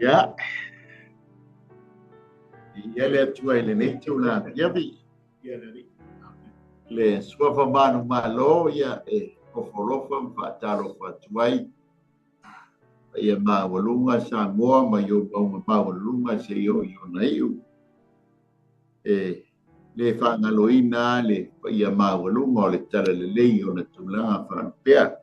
Ia, ia le Atua i lenei itula afiafi. Le suafa manumalo ia e ofolofa ma faatalofa atu ai. Ia maualuga Samoa ma i ou mauga maualuluga seia oo i ona iu. E le faagaloina le paia maualuga o le talalelei i ona tulaga faalupea.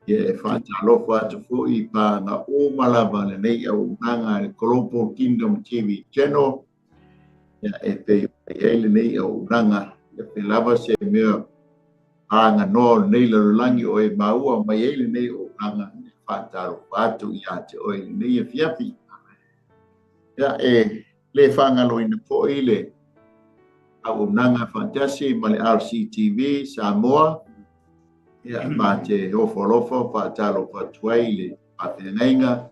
Ia e faatalofa atu foi i paga uma lava lenei auaunaga a le Global Kingdom TV Channel. Ia e pei ona i ai lenei auaunaga, ia pe lava se mea aganoa o lenei lalolagi o e maua mai ai lenei auaunaga, e faatalofa atu ia te oe i lenei afiafi. Ia e le faagaloina foi le auaunaga faatasi ma le RCTV Samoa. Ia ma te ofo alofa faatalofa atu ai le faafeagaiga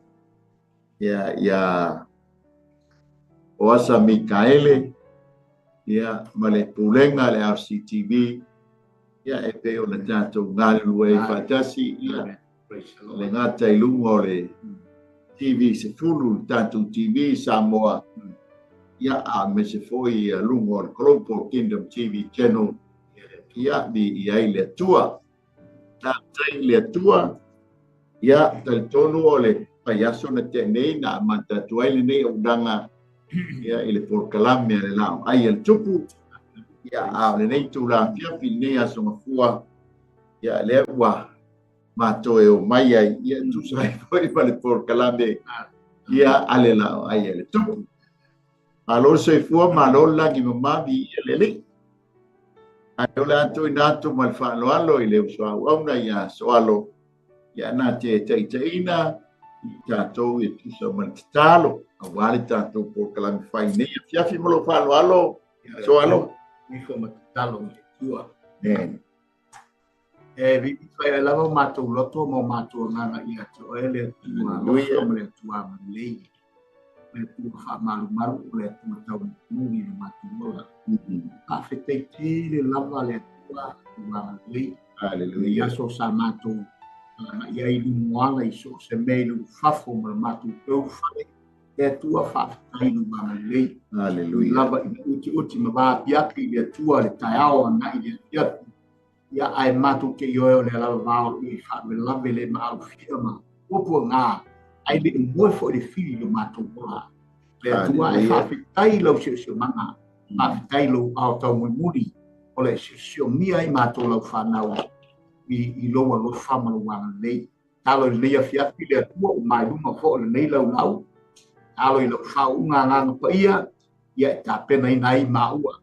ia ia Oasa Mikaele ia ma le pulega le RCTV ia e pei ona tatou galulue ai faatasi ia le gata i luga o le TV 10 le tatou TV Samoa ia a aemaise foi ia luga o le Global Kingdom TV Channel ia mi i ai le Atua. Faafetai i le Atua. Ia talitonu o le vaiaso na tea nei na amata atu ai lenei auaunaga ia i le polokalame a le Laau Ai a le Tupu. Ia a o lenei itula afiafi lenei aso Gafua ia lea ua matou e o mai ai ia tusa ai foi ma le polokalame ia a le Laau Ai a le Tupu. Malo le soifua, malo le lagi mamavi i le Alii. Ae o le a tuuina atu ma le faaaloalo i le uso auauna ia Soalo ia na te taitaiina i tatou e tusa ma le tatalo aua le tatou polokalame fai nei afiafi ma lou faaaloalo Soalo. Ifo ma tatalo i le Atua. Amen. E vivi fai ai lava o matou loto ma o matou agaga ia te oe le Atua alofa ma le Atua agalelei, le Atua faamalumalu, o le Atua taunuunuu i le matou ola. Faafetai tele lava le Atua, Atua agalelei. Hallelujah. I aso sa matou agai ai i luma ala i so o se mea i lou fafo ma le matou peu fale, le Atua faafetai i lou agalelei. Hallelujah. Lava ina utiuti ma vaapiapi i le Atua le taeao agai i le afiafi. Ia, ae matou te ioe o lea lava vao o i faalavelave le maalofia ma puapuaga, ae le i moe foi le fili i lo matou ola. Le Atua e faafetai lau siosiomaga, faafetai lou ao taumolimuli, o le siosiomia ai matou lau fanau i lou alofa ma lou agalelei. Talo i lenei afiafi le Atua ua mai luma foi o lenei laulau, talo i lau faauuga agaga paia, ia e tapenaina ai maua.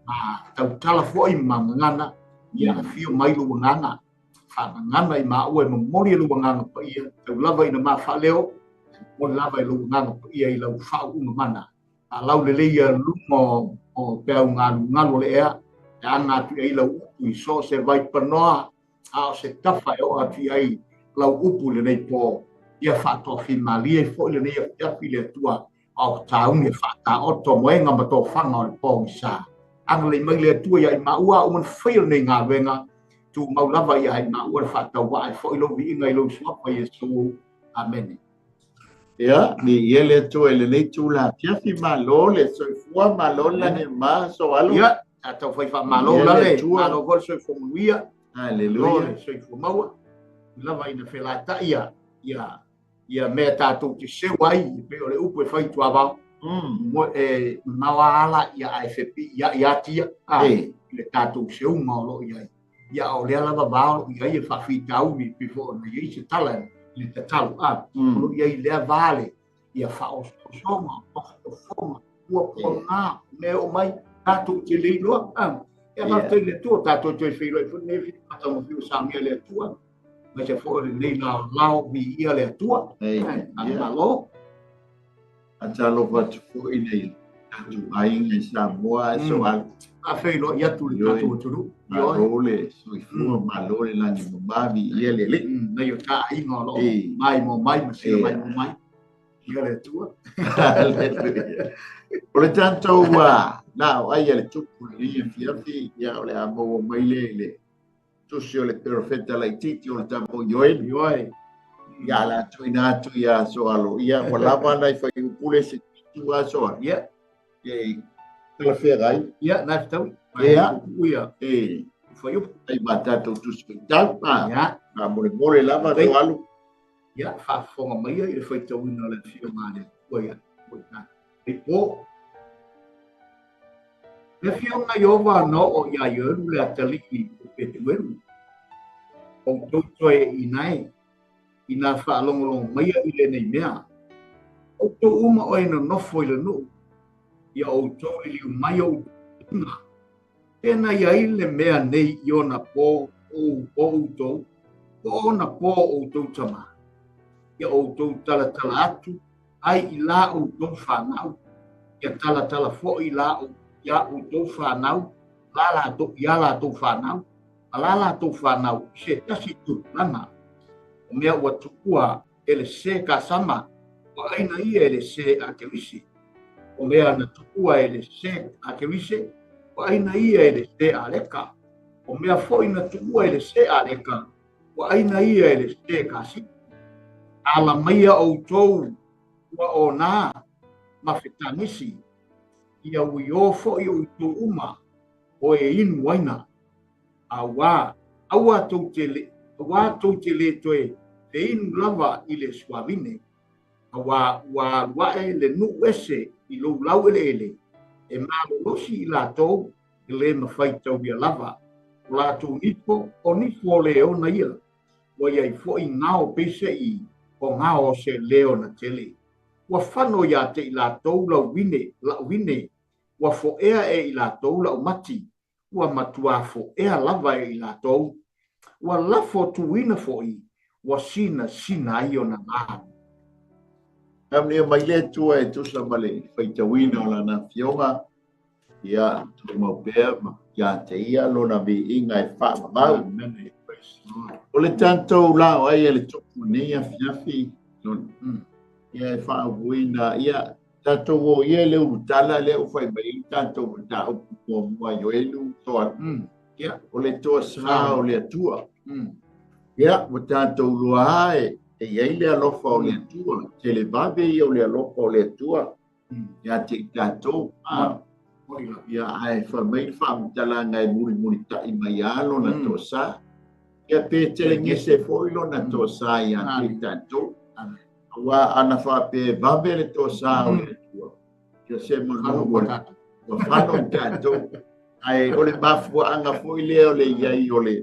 Ma tautala foi ma gagana, ia afio mai lou agaga, faagagana i maua e momoli e lou agaga paia, tau lava ina ma faaleo, momoli lava e lou agaga paia i lau faauuga mana. Faalaulelei ia luma o peau galugalu o le ea, e aga atu i ai lau upu i so o se vaipanoa, a o se tafa e oo atu i ai lau upu i lenei po, ia faatoafimalie foi lenei afiafi le Atua, a o tauni e faataoto moega ma tofaga o le pogisa. Agalelei mai le Atua ia i maua a uma ona faia lenei galuega, tumau lava ia i maua le faatauvaa e foi lou viiga i lou suafa Iesu. Amene. Ia, ni ia le Atua i lenei itula afiafi, malo le soifua, malo le lagi ma Soalo. Ia, tatou fai faamalo Ia le lale, Atua. malo foi le soifua manuia. Haleluia. Malo le soifua maua. Lava ina felatai ia, ia, ia mea tatou te seu ai, pei o le upu e fai tuavao. Mo e maua ala ia ae fepi ia ia tia, a, i le tatou seuga o loo i ai. Ia o lea lava vao lo i ai e faafitauli pei foi ona i ai se tala i le tatalo, a, o lo i ai lea vale ia faaosoosoga, tofotofoga, puapuaga, mea o mai tatou te le iloa, a. Ia faafetai i le Atua, tatou toe feiloai foi lenei matagofie o saunia le Atua. Aemaise foi o lenei laolao viia le Atua. Malo. Faatalofa atu foi i le tatou aiga i Samoa e Soalo. Faafeiloai atu le tatou atunuu. Malo le soifua, malo le lagi mama, viia le Alii. Nai o ta aiga o loo mai mo mai ma sila mai mo mai. Ia le Atua. Hallelujah. O le tatou laau ai a le Tupu i lenei afiafi, ia o le a maua mai le i le tusi o le perofeta laitiiti o le tapo Ioeli. Ioe. Ia la tuina atu ia aso alo. Ia ua lava nai fuaiupu le isi 7 aso alo. Ia. E talafeagai. Ia, na fetaui. Ia. Ia. E Fuaiupu. Ai ma tatou tusi faitau. Ia. Faamolemole lava Lelei. aso alo. Ia, faafofoga mai i le faitauina o le afioga a le Atua ia te tatou i po. Le afioga Ieova na oo iā Ioelu le atalii o Petuelu. Outou toeaiina e, inā faalogologo maia i lenei mea. Outou uma o e nonofo i le nuu, ia outou liliu mai o outou Pena i ai le mea nei i ona pō o outou, po o ona pō o outou tamā. Ia outou talatala atu ai i la outou fanau, ia talatala foʻi la iā outou fanau, la latou, iā latou fanau, ma la latou fanau i se tasi tupulaga. O mea ua tuua e le sē kasama, ua ʻaina ia e le sē a Kerise. O mea na tuua e le sē a Kerise, ua ʻaina ia e le sē a Leka. O mea foʻi na tuua e le sē a Leka, ua ʻaina ia e le sē kasina. Ala maia outou ua ona ma fetanisi, ia uiō foʻi outou uma o e inu uaina. Auā, aua tou te le, auā tou te lē toe feinu lava i le suavine, auā ua alu aʻe le nuu ese i lou laueleele, e malolosi i latou e lē mafaitaulia lava. O latou nifo, o nifo o leona ia, ua i ai foʻi gao peiseʻi o gao o se leona tele. Ua fano iā te i latou lau vine, laʻu vine, ua foʻea e i latou laʻu mati, ua matuā foʻea lava e i latou. Ua lafo tuina foʻi, ua sinasina ai ona lā. Amuia mai le Atua e tusa ma le faitauina o lana afioga, ia tumau pea ma ia te ia lona viiga e faavavau. Amen. Praise the Lord. O le tatou lao ai e le tupu nei afiafi, ia e faaupuina, ia tatou o ia le ulutala lea ua fai mai ai tatou mataupu muamua Ioelu toa. Ia. O le toasā o le Atua. Ia, ua tatou lua e i ai le alofa o le Atua, tele vave ia o le alofa o le Atua. Ia te i tatou. Ia, ae fai mai le faamatalaga e mulimulitaʻi mai lava lona toasā. Ia pe telegese foʻi lona toasā ia te i tatou. Auā ana faapea e vave le toasā o le Atua. Ia se manu ua fano i tatou. Ae o le mafuaaga foʻi lea o le i ai o le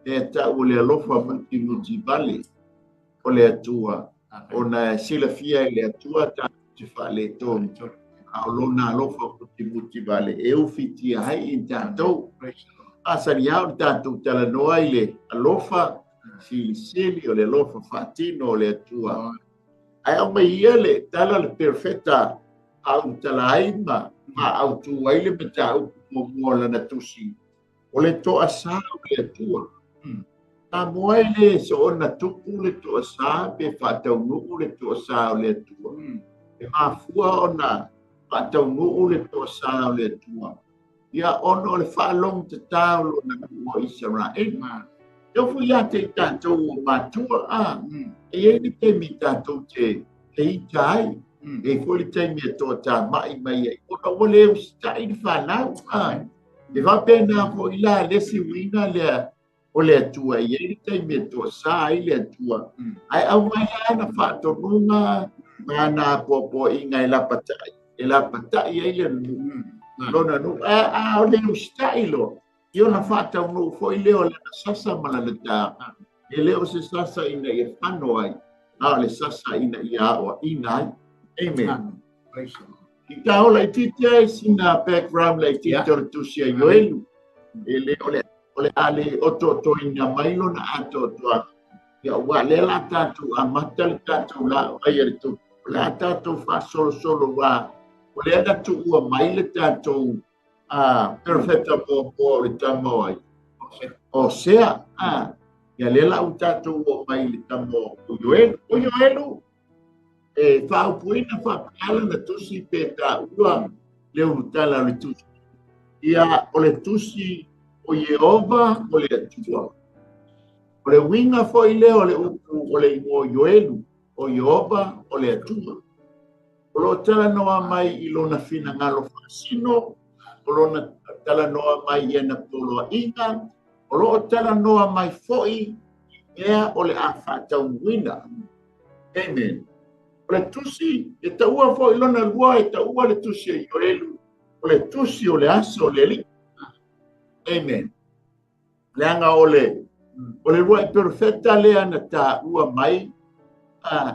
mea tau o le alofa mutimuti vale o le Atua. Ona e silafia e le Atua tatou te faaletonu. A o lona alofa mutimuti vale e ufitia ai i tatou. Praise the Lord. Asali au le tatou talanoa i le alofa silisili o le alofa faatino o le Atua. Ae aumai ia le tala le perofeta autala ai ma autu ai le mataupu muamua o lana tusi. O le toasā o le Atua. Samoa e lē soona tupu le toasā pe faataunuu le toasā o le Atua. E mafua ona faataunuu le toasā o le Atua. Ia ona o le faalogo tatā o lona nuu o Isaraelu. E ofu ia te i tatou o matua a. E i ai le taimi tatou te ita ai. E foʻi le taimi e toatamai mai ai. Ona ua le usitaʻi le fanau. E faapena foʻi la le isi uiga lea o le Atua e i ai le taimi e toasā ai le Atua. Ae aumai lava na faatonuga ma ana apoapoaiga e lapataʻi. E lapataʻi ai le nuu. Lona nuu. A o le usitaʻi loa. I ona faataunuu foʻi lea o lana sasa ma lana tā. E le o se sasa ina ia fano ai. A o le sasa ina ia aoaʻina ai. Amen. Amen. Praise the Lord. I ta ola i titi ai sina background la i titi o le tusi a Ioelu. E le o le o le ale o to to ina mai lona atoatoa. Ia ua le la tatou amata le tatou la o ai le tu. O le a tatou faasolosolo wa. O le ana tuua mai le tatou perofeta muamua o le tama o ai. O Sea. Ia le la u tatou o mai le tama o Ioelu. O Ioelu e faaupuina faapea na tusi pe taua le ulutala o le tusi. Ia o le tusi o Ieova o le Atua. O le uiga foʻi lea o le upu o le igoa Ioelu o Ieova o le Atua. O loo talanoa mai i lona finagalo faasino, o lona talanoa mai i ana poloaiga, o loo talanoa mai foʻi i mea o le a faataunuuina. Amen. O le tusi, e taua foʻi lona lua, e taua le tusi a Ioelu, o le tusi o le aso o le Alii. Amen. Leaga o le uluai perofeta lea na taua mai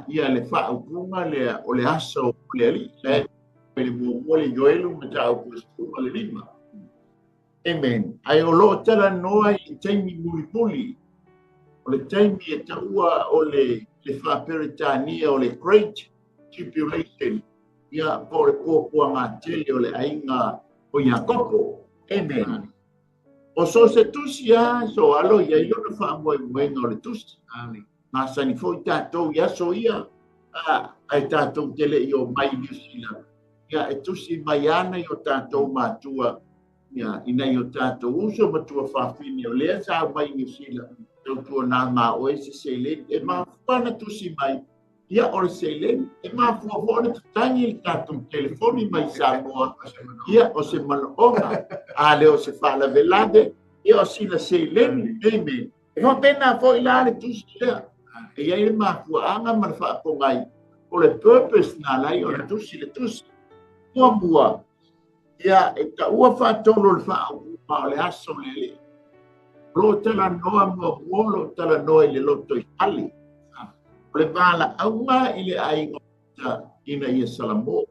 ia le faaupuga lea o le aso o le Alii. Le le muamua le Ioelu mataupu 15. Amen. Ai o loo talanoa i le taimi mulimuli, o le taimi e taua o le faaperetania o le Great Tribulation, ia po o le puapuagatele o le aiga o Iakopo. Amen. O so se tusi a so alo ia i lona faamoemoega o le tusi. Masani foʻi tatou i aso ia ai tatou te leʻi o mai Niu Sila. Ia e tusi mai ana i o tatou matua, ia ina i o tatou uso matua faafine o lea sa au mai Niu Sila tautua nā ma oe se seleni. E mafua na tusi mai, ia o le seleni. E mafua foʻi na tatagi le tatou telefoni mai Samoa, ia o se manaoga, a le o se faalavelave, ia o sina seleni. Amen. E faapena foʻi la le tusi lea. E iai le mafuaaga ma le faapogai o le purpose na alai o le tusi le tusi. Muamua, ia e taua faatolu o le faaupuga o le aso o le Alii. O loo talanoa muamua, o loo talanoa i le loto i fale. O le valaauga i le aiga ina ia Salamo.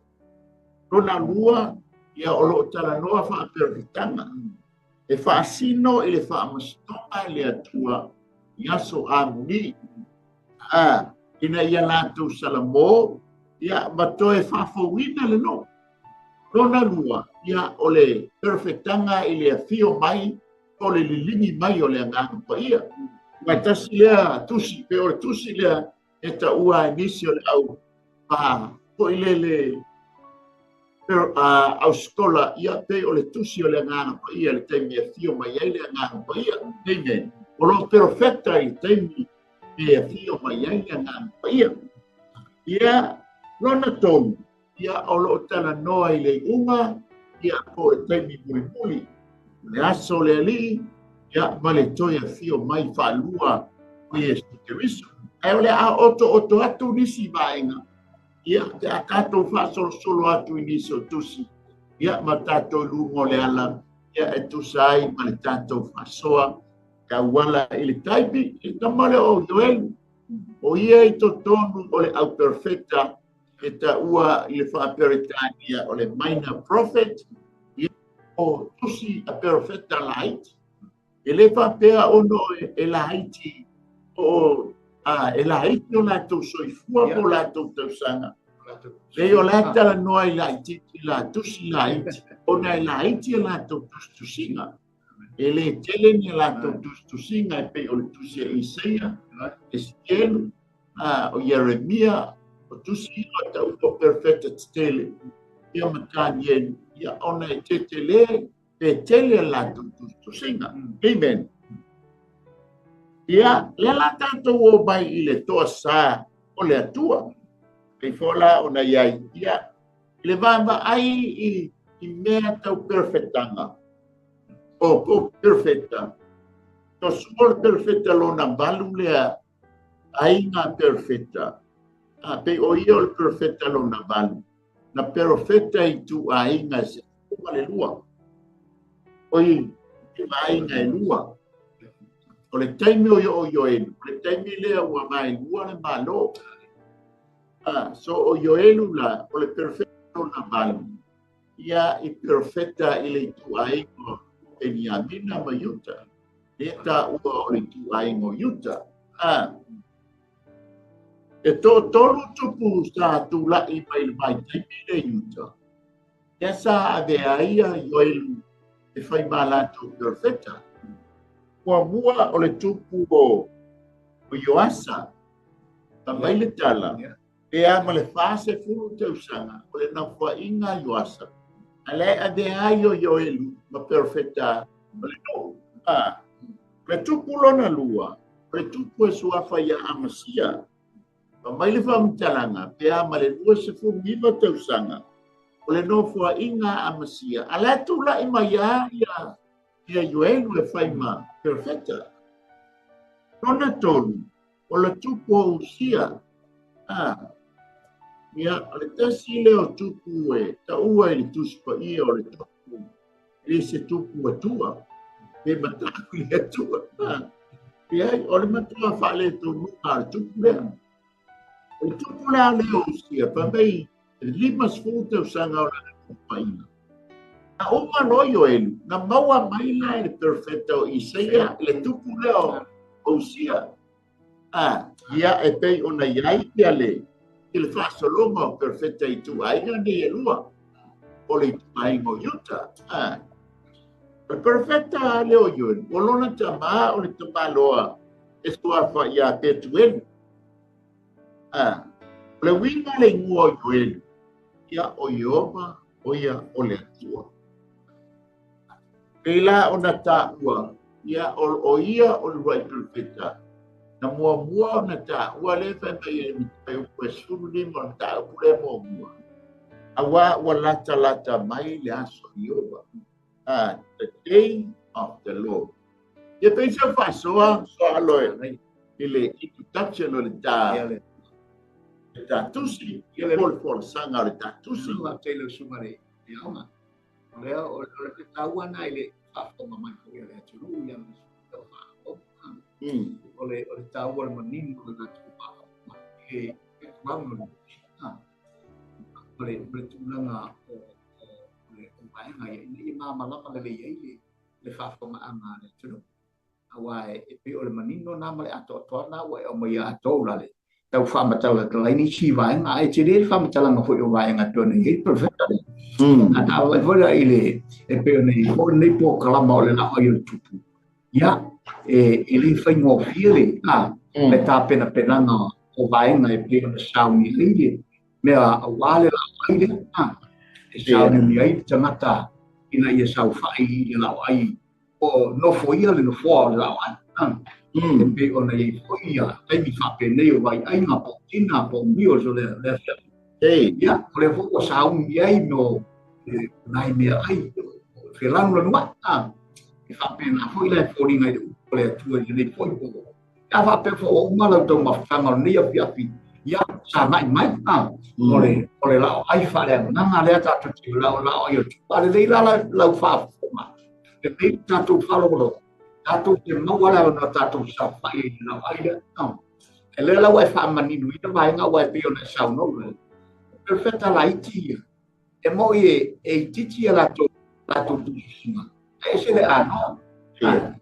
Lona lua, ia o loo talanoa faaperofetaga. E faasino i le faamasinoga i le Atua i aso amuli. Ina ia latou Salamo, ia ma toe faafouina le nuu. Lona lua, ia o le perofetaga i le afio mai o le liligi mai o le Agaga Paia. Mai tasi lea tusi, pe o le tusi lea e taua ai nisi o le au foʻi lele au skola, ia pe o le tusi o le Agaga Paia le taimi e afio mai ai le Agaga Paia. Amen. O loo perofeta i le taimi e afio mai ai le Agaga Paia. Ia lona tolu, ia o loo talanoa i le iuga, ia po le taimi mulimuli, le aso o le Alii, ia ma le toe afio mai faalua o Iesu Keriso. Ae o le a otooto atu nisi vaega, ia te a tatou faasolosolo atu i nisi o tusi, ia ma tatou luga o le ala, ia e tusa ai ma le tatou faasoa e auala i le taimi, e tama le o Ioelu. O ia i totonu o le au perfecta e taua i le faaperetania o le minor prophet, ia o tusi a perfecta laiti. E le faapea ono e laiti o e laiti o latou soifua po o latou tausaga. Le o la talanoa i laititi la tusi laiti, ona e laiti e latou tusitusiga. E le tele ni latou tusitusiga e pei o le tusi a Isaia, Esekielu, o Ieremia, o tusi o taua o perfecta tetele. Ia ma Danielu, ia ona e tetele, pe tele latou tusitusiga. Amen. Ia, le la tatou o mai i le toasā o le Atua. Pei foi la ona iai, ia, le vaavaai i mea tau perfectaga. O po perfecta. To sua le perfecta lona valu lea, aiga perfecta. Pei o ia o le perfecta lona valu. Na perfecta i tu aiga se kuma le lua. O i te vaaiga e lua. O le taimi o o Ioelu, o le taimi lea ua vaelua le malo. So o Ioelu la, o le perfecta lona valu. Ia i perfecta i le itu aiga o Peniamina ma Iuta. E taua o le itu aiga o Iuta. E toatolu tupu sa tulaʻi mai le vaitaimi le Iuta. Ia sa avea ai ia Ioelu e fai ma latou perfecta. Muamua o le tupu o Ioasa, ta mai le tala, pe a ma le 40 tausaga o le nafoaiga Ioasa. A le avea ai o Ioelu ma perfecta o le nuu. Le tupu lona lua, O le tupu e suafa ia Amasia. Pa mai le whaamtalanga, pe a ma le 29 tausaga, o le nofoaʻiga a Amasia, a la tulaʻi mai a ia ia Ioelu e fai ma perfeta. Lona tolu, o le tupu o Usia. A, ia, o le tasi lea o tupu e taua i le tusi paia o le tupu, e le se tupu atua, pe matau i le Atua. A, ia, o le matua faale tonuga o le tupu lea. O le tupu lea lea o Usia, pa mai 50 tausaga o lana nofoaiga. Na uma loa Ioelu, na maua mai la e le perfeta o Isaia le tupu lea o Usia. A, ia e pei ona iai ia le i le faasologa o perfeta i tuaiga nei e lua, o le ituaiga o Iuta. A, o le perfeta lea o Ioelu, o lona tamā o le tamāloa e suafa ia Petuelu. A, o le uiga le igoa o Ioelu, ia o Ieova o ia o le Atua. Pei la ona taua, ia o ia o le uluai perofeta. Na muamua ona taua lea fai mai e le upu e 15 o le mataupu lea muamua. Auā ua latalata mai le aso Ieova. The day of the Lord. Ia pei se faasoa soa aloe i le introduction o le ta le ta tusi, ia le folasaga o le ta tusi. Faafetai lau susuga le aoga. O lea o le taua na i le faafofoga mai foi a le atunuu ia o le taua o le manino o le tatou faafofoga e background o le tulaga o le vaega ia ina ia malamalama lelei ai le faafofogaaga a le atunuu. Aua e pei o le manino na ma le atoatoa na ua e aumaia atou la le tau faamatalatalaina isi vaega, ae tele le faamatalaga foi o vaega e pei ona i ai perfect le. A taavai foi la i le e pei ona i ai foi lenei polokalama o le laoai o le tupu, ia e le faigofie le le tapenapenaga o vaega e pei ona sauni ai le mea aua le laoai lea e sauniuni ai le tagata ina ia saofai i le laoai o nofo ia le nofoa o le laoai. E pei ona i ai foi ia taimi faapenei o vaiaiga po o tina po o mio so lea lea Ei. Ia, o lea foi ua sauni ai no nai mea ai felanulanuai e faapena foi la e foliga i le upu o le Atua i lenei foi po a faapea foi ua uma lau taumafataga o lenei afiafi, ia sagai mai o le laoai faaleagaga lea tatou te lao ai o le tupu alelei la lau faafofoga lelei tatou faalogologo tatou te maua le avanoa tatou saofai i le laoai lea e lea lau e faamaninoina vaega ua e pei ona e saunoa le perfeta laiti ia e moi e itiiti ia latou tusisuga e ese le anoa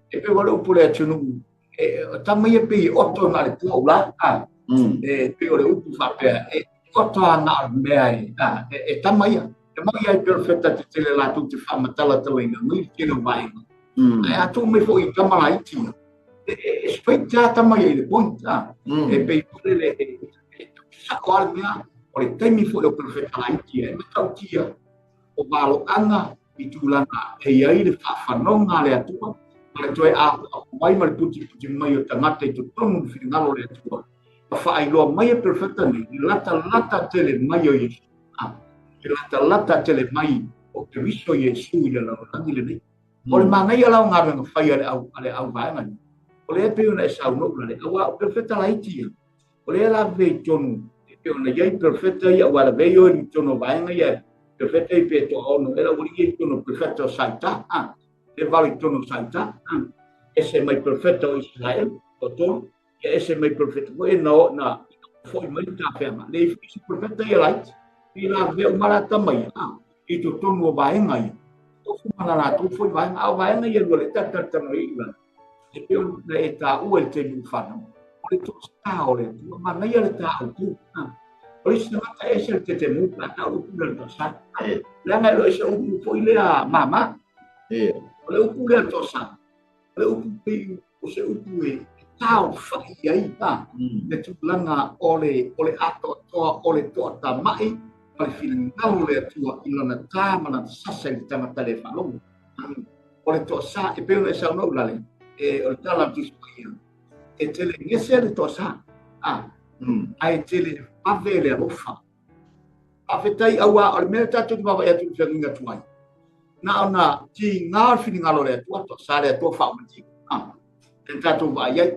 e pe wale upu le atunuu e tama ia pei e oto na le pua ula e pei o le upu faapea e oto ana o le mea e tama ia e mai ai perfeta te tele latou te faamatalatalaina mai le tele o vaega ae a tuu mai foi i tama laiti ia e straight lava tama ia i le point e pei foi le sa'o a le mea o le taimi foi o perfeta laiti ia e matautia o valoaga i tulaga e i ai le faafanoga a le Atua ma le toe apoapo mai ma le putiputi mai o tagata i totonu le finagalo o le Atua ma faailoa mai e perfeta nei i latalata tele mai o Iesu i latalata tele mai o Keriso Iesu i le lalolagi lenei. O le manaia la o galuega fai a le au a le au vaega nei o lea pei ona e saunoa le auā o perfeta laiti ia o lea la vei tonu e pei ona i ai perfeta ia ua lavei o i tonu o vaega ia perfeta i pe toaono e la ua i tonu perfeta o Saita e valo i tonu o Saita ese mai perfeta o Israel o tonu ia ese mai perfeta foi na na foi mai tafeaga le isi perfeta ia laiti i la vea uma la tama ia i totonu o vaega ia o fumana latou foi vaega a o vaega ia lua le talatalaga i la e pei ona e taua i le taimi ua o le toasā o le Atua manaia le tāutu o le isi tagata ese le tetemu pe a tau upu le toasā leaga e lo ese upu foi lea māmā o le upu lea toasā o le upu pei o se upu e taofai ai le tulaga o le atoatoa o le toatamai ma le finagalo o le Atua i lana tā ma lana sasa i le tagata le faalogo o le toasā e pei ona e saunoa ulale e o le tala o le Tusi Paia. E tele gese le toasā. Ae tele vave le alofa. Faafetai auā o le mea tatou te vaavaai atu i le feagaiga tuai. Na ona tiga o le finagalo o le Atua, toasā le Atua faaumatia. E tatou vaai ai.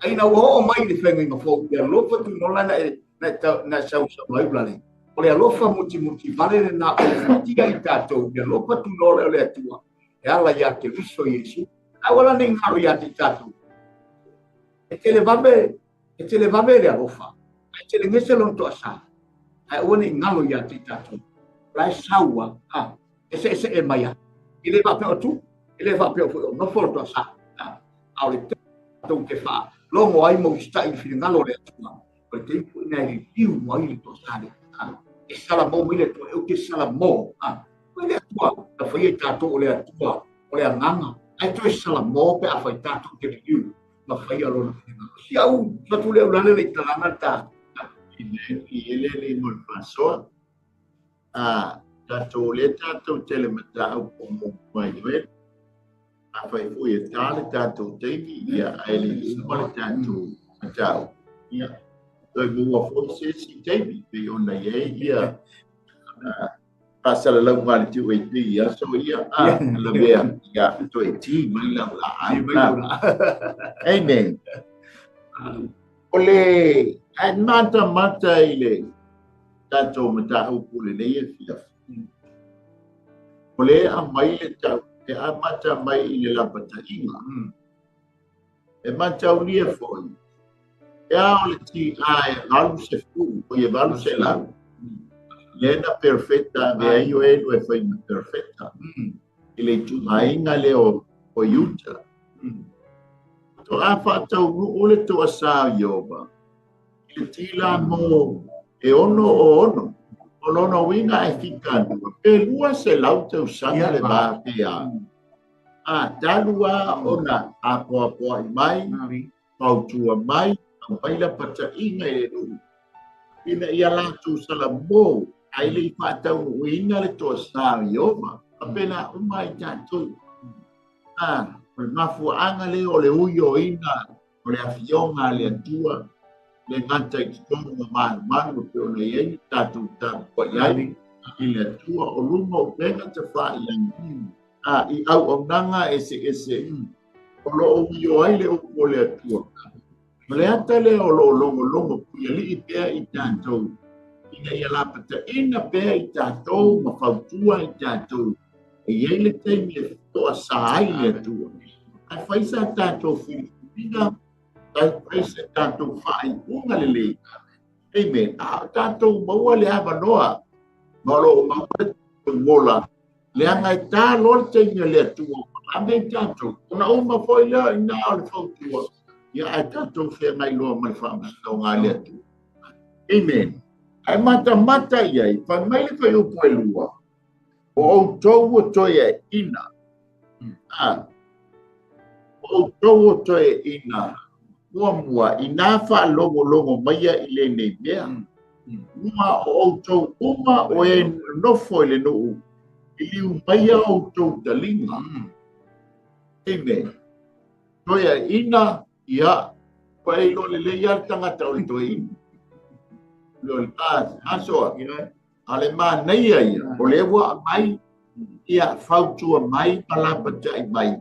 Ai ina ua oo mai i le feagaiga fou, le alofa tunola na e na sausau ai ulale. O le alofa mutimuti vale lena o le futia i tatou, le alofa tunola o le Atua, e ala ia Keriso Iesu. Aua la ne i galo ia te i tatou. E tele vave le alofa. Ae tele gese lona toasā. Ae aua ne i galo ia te i tatou. La e saua, e se ese e mai a. I le faapea o tu, i le faapea o foi o nofo le toasā. A o le tatou te faalogo ai ma usitai i le finagalo o le Atua. O le taimi foi lena e liliu ai le toasā lea. E salamo mai le Atua, e ou te salamo. O le Atua, na faia i tatou o le Atua, o le agaga. Ae toe salamo pe a fai tatou te liliu. Ma faia lona finagalo. Si au, fatu le aulale le italanga le ta. I ele le mo le faasoa. Tatou le tatou tele matau o mo mai oe. A fai foi e tā le tatou taimi, ia ae le uma le tatou matau. Ia, toi mua foi se si taimi, pe ona i ai ia faasalalauga le TUAP ia so ia lavea ia toe ti mai lau la ai. Amen. O le ae matamata i le tatou mataupu lenei e fiafi. O le aumai le tau, e amata mai i le lapataiga. E mataulia foi, e ao le tiga e 80, o e 800. Lena perfecta, ve ai o elu e fai ma perfecta. I le ituaiga lea o Iuta. To a faataunuu le toasā o Ioba. I le tila mo e ono o ono. O lona uiga e fikalua. Pe 200 tausaga le vapea. Talu a ona apoapoai mai, fautua mai, aumai lapataiga i le nuu. Ina ia latou salamo, ae le i faataunuuina le toasā o Ioba. Faapena uma ai tatou. O le mafuaaga lea o le uioina o le afioga a le Atua, le gata i totonu ma malumalu e pei ona i ai le tatou tapuai ai i le Atua o luga o upega tafailagi. I auaunaga eseese o loo uio ai le upu o le Atua. Ma le ata lea o loo logologo puialii pea i tatou, ina ia lapataina pea i tatou ma fautua i tatou. E i ai le taimi e toasā ai le Atua. Ae fai sa tatou filifiliga, ae fai sa tatou faaiuga lelei. Amen. A o tatou maua le avanoa, ma o loo maua le tatou ola, leaga e tā loa le taimi a le Atua, ave i tatou. Ona uma foi lea ina o le fautua, ia ae tatou feagai loa ma le faamasinoga a le Atua. Amen. Ae matamata i ai, fai mai le fuaiupu e 2, o outou ua toe aeina. O outou ua toe aeina. Muamua, ina faalogologo maia i lenei mea. Mua o outou uma o e nofo i le nuu, i liu maia outou taliga. Amen. Toe aeina, ia, ua e iloa lelei lava le tagata o le toe ina. O le asoa, a le manaia ia, o lea ua aumai, ia fautua mai, ma lapatai mai,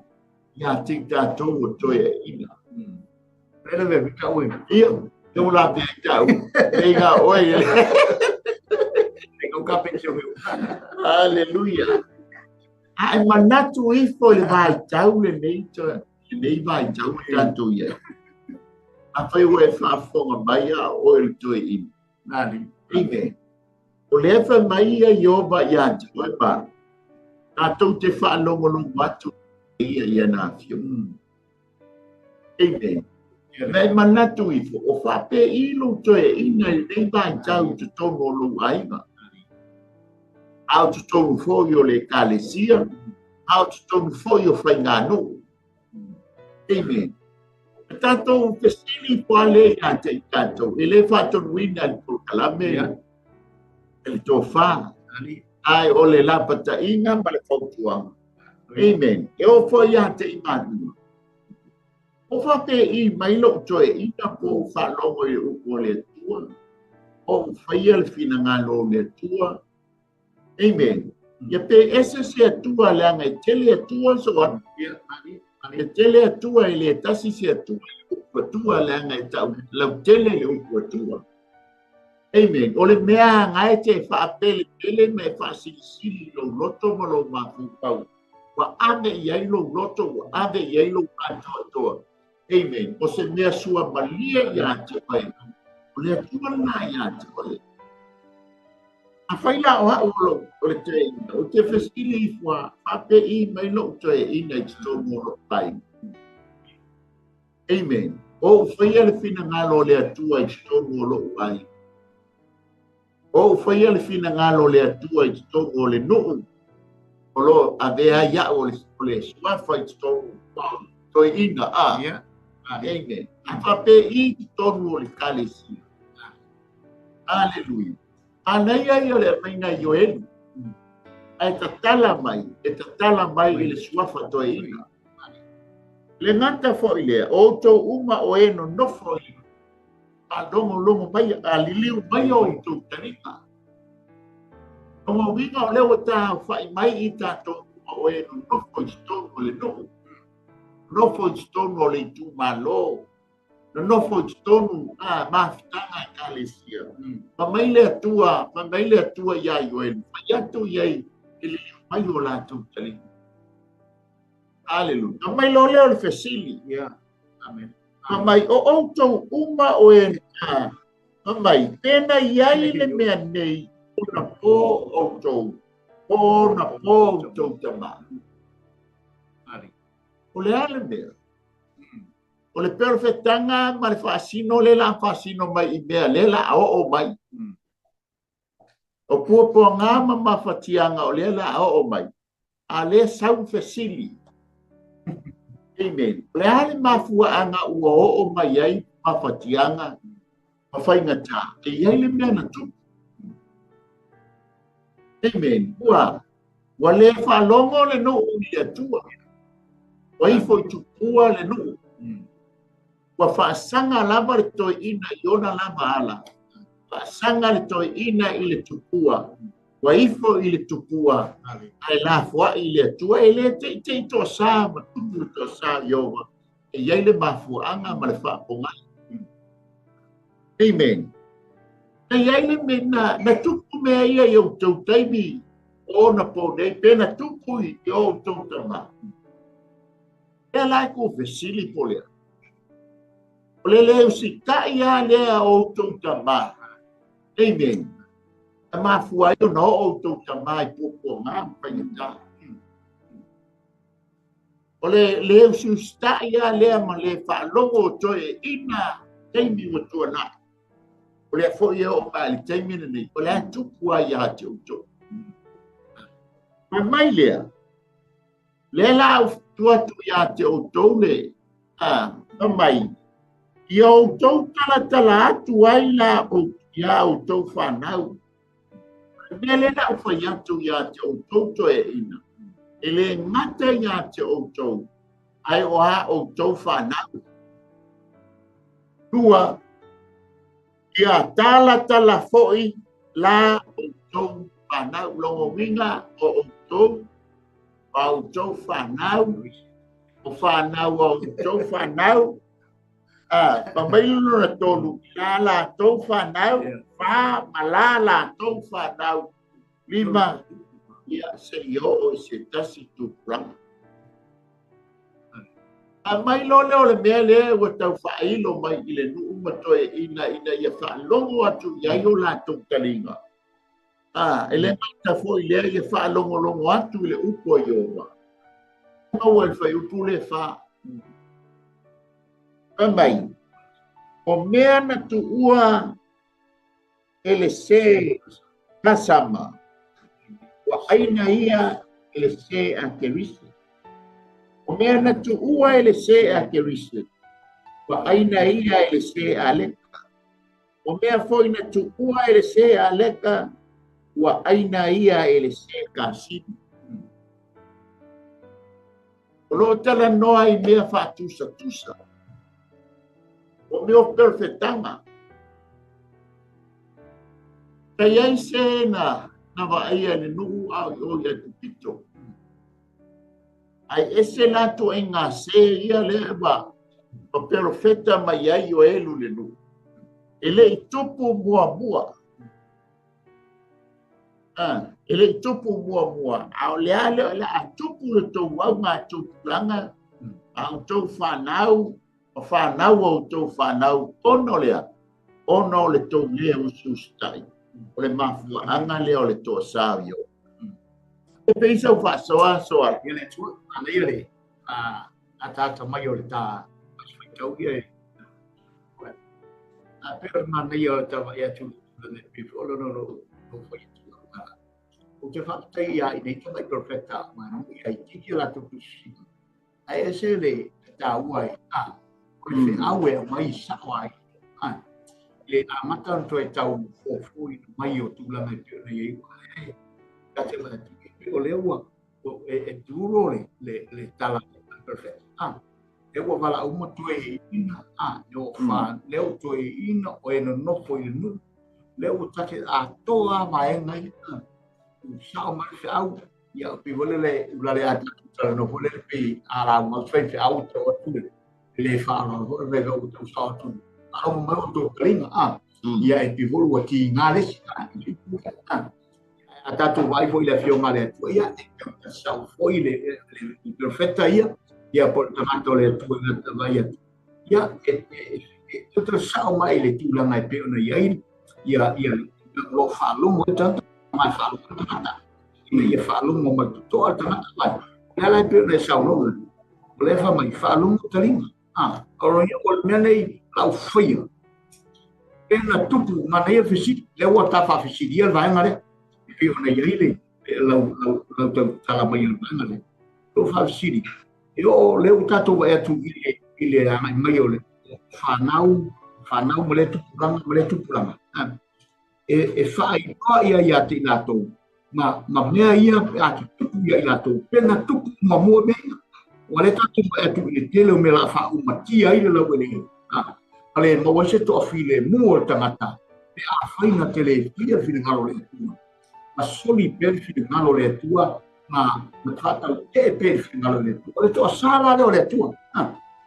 ia te i tatou ua toe aeina. Pele ve tau e. Ia, te ula pe tau. E ngā oe. E kau ka pensio meu. Hallelujah. Ae manatu ifo i le vaitau lenei, lenei vaitau e tatou i ai. A fai ua e faafofoga mai a oe le toe ina. Nani. Amen. O lea fai mai ia Ioba ia te oe malo. Tatou te faalogologo atu ia ia na afioga. Amen. Me manatu ifo, o faapea i lou toe ina i lenei vaitau i totonu o lou aiga. A o totonu foi o le ekalesia, a o totonu foi o faiganuu. Amen. E tatou fesili po a le ia te i tatou, e le faatonuina le polokalame, e le tofā, ae o le lapataiga ma le fautuaga. Amen. E o foi ia te i matua. O whape i mai lo toe ina po whaalogo i upu o le Atua. O whaia le whina o le Atua. Amen. Ia pe ese se Atua le anga e tele Atua so anu. E tele Atua e le tasi se Atua i upu Atua le anga e tau lau tele le upu Atua. Amen. O le mea ngai te whaapele pele me whaasilisili lo loto ma lo mafupau. Wa ave i ai lo loto, wa ave i ai lo atoa. Amen. O se mea sua malie ia te oe. O le Atua lena ia te oe. A whaila o hao o le te ina. O te fesili i fua, whape i mai lo te ina i te tonu o lo pai. Amen. O whaia le whina ngalo o le Atua i te tonu o lo ai. O whaia le whina ngalo o le Atua i te tonu o le nuu. O lo avea ia o le suafa i te tonu. Toi ina a. Yeah. Amen. A whape i te tonu o le kalesia. Hallelujah. A nei ai o le maina i oelu. A e tatala mai i le suafa toi ina. Le ngata fo i lea, o tau uma o e no nofo i. A longo longo mai, a liliu mai o i tau tarika. O ngā winga o leo tā whai mai i tātou uma o e no nofo i tonu o le nuu. Nofo i tonu o le itu malo. No nofo i tonu a mafutanga i kalesia. Ma mai le Atua ia i oelu. Mai atu ia i liliu mai o lātou tarika. Hallelujah. Ma mai lo leo le fesili. Yeah. Amen. Ma mai o outou uma o e nā. Ma mai pena iai le mea nei o na pō outou. O na pō outou tama. O le ale mea. O le perfectanga ma le faasino le la faasino mai i mea le la o o mai. O puapuaga ma mafatiaga o lea la oo mai. A le sau fesili. Amen. O le a le mafuaaga ua oo mai ai mafatiaga ma faigatā. E iai le mea na tupu. Amen. Ua le faalogo le nuu i le Atua. Ua ifo i tupua le nuu. Ua faasaga lava le toeina i ona lava ala. Faasaga le toeina i le tupua. Ua ifo i le tupua. Ae lafoai i le Atua. E le teitei toasā ma tupu le toasā i ova. E iai le mafuaaga ma le faapogai. Amen. E iai le mea na tupu mea ia i outou taimi o ona po nei, pe na tupu i o outou tamā. Ea lai ku fesili po lea. O le leu sitai a lea o outou tamā. Amen. A mafua ai ona o outou tamā i puapuaga ma faigatā. O le leu siusitai a lea ma le faalogo o toe ina taimi ua tuanai. O lea foi e oo mai le taimi lenei. O le a tupu ai ia te outou. Mai mai lea. Le la au tuatu ia te outou le. A mai. Ia outou talatala atu ai la o ia outou whanau. Mea le la ufai atu ia te outou toe ina. E le ngata ia te outou. Ai o a outou whanau. Lua, ia talatala foi la outou whanau. Longo winga o outou. O outou whanau. O whanau o outou whanau. Pa mai lona na tolu, la la tou whanau, wha ma la la tou whanau, lima, ia se i o i se tasi tupulaga. A mai lo leo le mea lea ua tau whailo mai i le nuu ma toe ina ina ia whaalongo atu i ai o latou taliga. E le mata foi lea ia whaalongolongo atu i le upu a Iova. Maua le whai upu le wha. Mai, o mea na tuua e le se kasama, ua aina ia e le se a Kerisi. O mea na tuua e le se a Kerisi, ua aina ia e le se a Leka. O mea foi na tuua e le se a Leka, ua aina ia e le se kasini. O lo tala noa i mea whaatusa tusa. O mea o perofetaga. Sa i ai se na vaaia i le nuu a o i o i Aikupito. Ae ese la ituaiga se ia lea ua perofeta mai ai Ioelu i le nuu. E le i tupu muamua. E le i tupu muamua. A o le a lea o le a tupu le tou augatupulaga, a outou fanau, ma fanau a outou fanau, ona o le a? Ona o le tou lē usiusitai. O le mafuaaga lea o le toasā o Ioe. E pei sau faasoa soa. Ia le Atua, manaia le ataata mai o le ta faitau ia e. A pe o le manaia o le tavaai atu le pe o lo no no fai atu. O te faafetai ia i nei tamai profeta ma nui ai tiki latou tusina. Ae ese le taua e a o le feau e aumai sao ai. Le amata ona toe tau fuafuaina mai o tulaga e pei ona i ai. Ta te vaai o lea ua e duro le tala perfect. E ua valaau uma toe ina le o fa le o toe ina o e nonofo i le nuu le ua take atoa vaega ia. U sao mai le feau ia pe wale le ulale a tala no fole pe ala mo fe feau te o tu le fa no le le o tau sao tu. A o mai o to kalinga ia e pe volu ti ngā le a tātou vai foi le afioga le Atua ia e sau foi le profeta ia ia po le tagata o le Atua na tavai atu ia e tota sao mai le tulaga e pei ona i ai ia ia lo faalogo e tagata mai faalogo tagata ina ia faalogo ma totoa le tagata mai le ala e pei ona e saunoa o le fa mai faalogo taliga o lo ia o le mea nei lau faia e na tupu manaia fesili le ua ta faafesilia le vaega lea e pei ona i ai le lau lau tautala mai o le vaega lea o faafesili e o le ua tatou vaai atu i le agai mai o le fanau fanau ma le tupulaga ma le tupulaga e faailoa ia ia te i latou ma mea ia a te tupu ia i latou pe na tupu muamua mea ia ua le tatou vaai atu i le tele o mea o le a faaumatia ai le laueleele ale maua ai se toafilemu o le tagata pe afai na te le faia le finagalo o le Atua ma soli pea le finagalo o le Atua ma faatautee pea le finagalo o le Atua o le toasā la lea o le Atua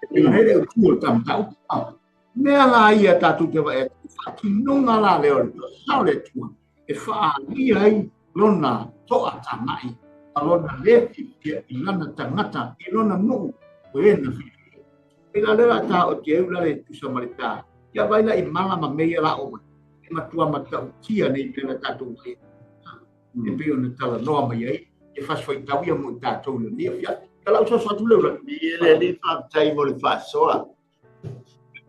e pei ona i ai le autu o le tamatau mea la ia tatou te vaai atu faatinoga la lea o le toasā o le Atua e faaalia ai lona toatamai ma lona le fiafia i lana tagata i lona nuu o e na filifili. E la lea ta o te eu la le tusa ma le ta. Ia vai la i mala ma mea ia la o mai. E matua matautia nei mea na tatou vaai. E pei ona talanoa mai ai e fasifaitau ia mo i tatou le nei afiafi. Ia lau soso atu leu la. Ia le alii faafetai mo le faasoa.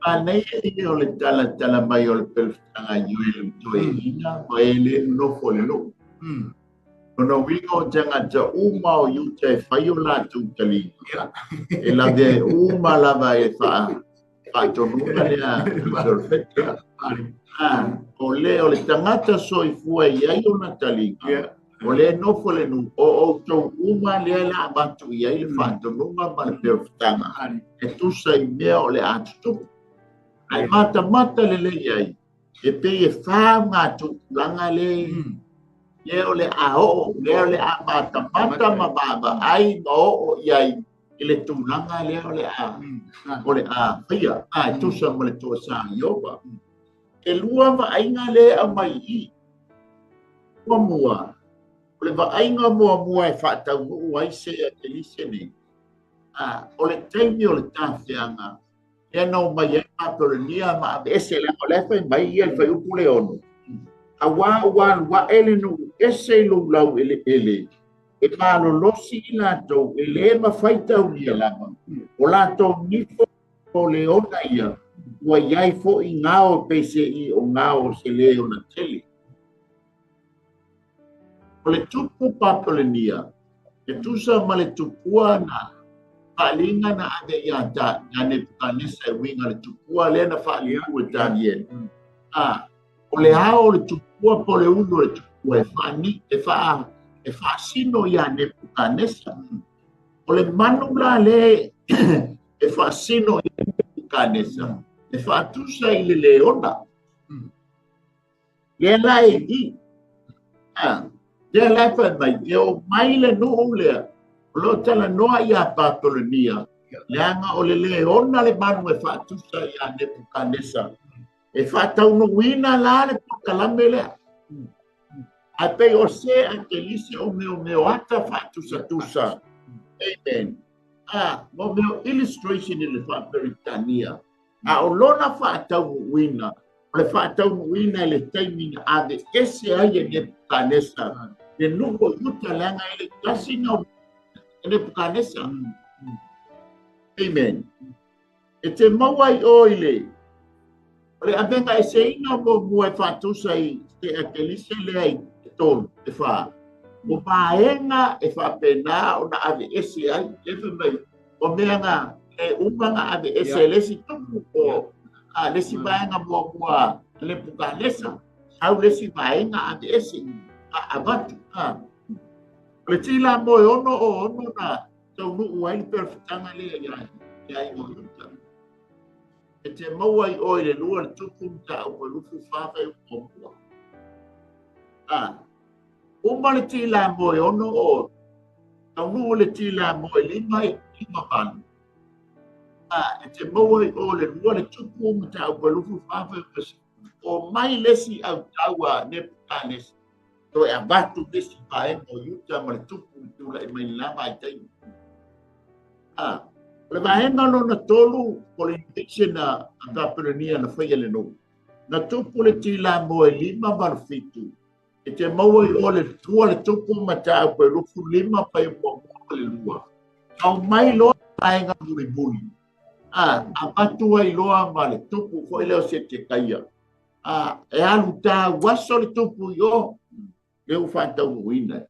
Manaia ia o le talatala mai o le perofetaga Ioelu toeaina ma e le nonofo i le nuu. Ona uiga o tagata uma o Iuta e fai o latou taliga. E lavea uma lava e faatonuga lea perofeta. O le o le tagata soifua i ai ona taliga. O le nofo le nuu o outou uma lea la avatu i ai le faatonuga ma le perofetaga. E tusa i mea o le a tutupu. Ae matamata lelei ai e pei e fa tupulaga le lea o le a oo lea o le a matamata ma vaavaai ma oo i ai i le tulaga lea o le a faia e tusa ma le toasā Ioba. E lua vaaiga lea aumai i muamua o le vaaiga muamua e faataunuu ai se akelise nei o le taimi o le tafeaga lea na omai ai Papolonia ma aveese leaga o le fai mai ia le faiupu le 6 auā ua alu ae le nuu ese i lou laueleele e malolosi i latou e lē mafai taulia lava o latou nifo o le ona ia ua i ai foʻi gao peiseai o gao o se lē ona tele. O le tupu Papolonia e tusa ma le tupua na faaliga na ave ia Nepukanesa e uiga le tupua lea na faaliu e Danieli. O le ao o le tupua po o le ulu o le tupua e faasino ia Nepukanesa. O le manu la lea e faasino ia Nepukanesa. E faatusa i le leona. Lea la e i. Lea la e fai mai, e o mai le nuu lea, o loo talanoa ia Papolonia, leaga o le leona le manu e faatusa ia Nepukanesa. E faataunuuina la le polokalame lea. Ae pei o se a kelise o meo ata faatusatusa. Amen. Mo meo illustration i le faaperitania. A o lona faataunuuina, o le faataunuuina i le taimi na ave ese ai e Nepukanesa. Le nuu o Iuta leaga e le tasi na o Nepukanesa. Amen. E te maua i o i le o le avega eseina muamua e faatusa i se akelise lea i te tolu, te whā. O vaega e faapena ona ave ese ai, e fai mai, o mea ngā, e uma ngā ave ese le si tupu o le si vaega muamua Nepukanesa, sau le si vaega ave ese, a avatu. O le tila moe ono o ono na taunuu ai le perefetanga lea ia i o Iuta. E te maua i oe le lua le tupu mta o lufu whawhai o mua. Uma le tila moe ono o taunuu le tila moe lima i lima valu. E te maua i oe le lua le tupu mta o lufu whawhai o mai lesi au taua Nepukanesa. Toe avatu lesi vaega o Iuta ma le tupu i tula i mai lava ai taimi. O le vaega lona tolu o le invasion a Babylonia na faia le nuu. Na tupu le tila moe 5 ma le 7. E te maua i o le tua le tupu ma tāu pe lufu 5 pai mua mua le lua. Au mai loa vaega mulimuli. Avatu ai loa ma le tupu foi leo se te kaia. E alu tā waso le tupu i o le u whātaunuina.